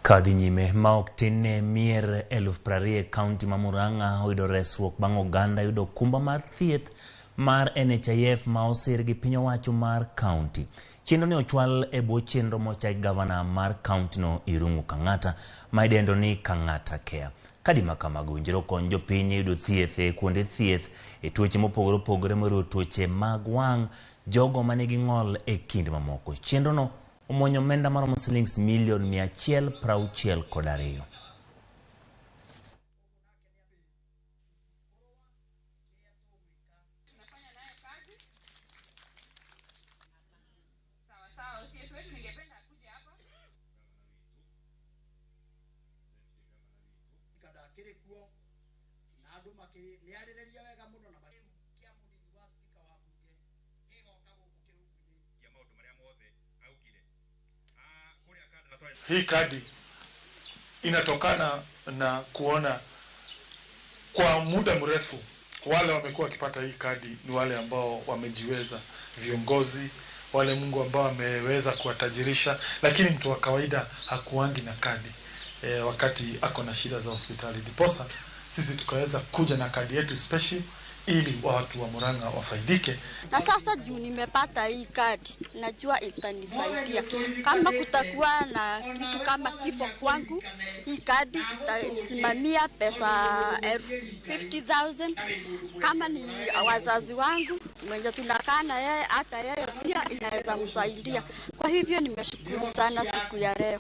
Kadhi nyime ma ok tin ne mier 20,000 e kaunti ma Murang'a oyudo resruok bang' oganda yudo okumba mar thieth mar NHIF ma osir gi piny owacho mar kaunti. Chenro ni ochwal e bwo chenro mochaki gavana mar kauntino Irungu Kang'ata ma idendo ni Kang'ata Care. Kadi ma kamago owinjore okony jopiny e yudo thieth e kuonde thieth e tuoche mopogore opogore moriwo tuoche mag wang', jogo manigi ng'ol e kind mamoko. Chenrono omuonyo omenda maromo silings milion 162. Hii kadi inatokana na kuona kwa muda mrefu wale wamekuwa wakipata hii kadi ni wale ambao wamejiweza, viongozi wale Mungu ambao ameweza kuwatajirisha, lakini mtu wa kawaida hakuangi na kadi wakati ako na shida za hospitali. Ndiposa sisi tukaweza kuja na kadi yetu special ili watu wa Murang'a wafaidike. Na sasa juu nimepata hii kadi, najua itanisaidia. Kama kutakuwa na kitu kama kifo kwangu, hii kadi itasimamia pesa 50,000. Kama ni wazazi wangu mwenye tunakaa na yeye, hata yeye pia inaweza msaidia. Kwa hivyo nimeshukuru sana siku ya leo.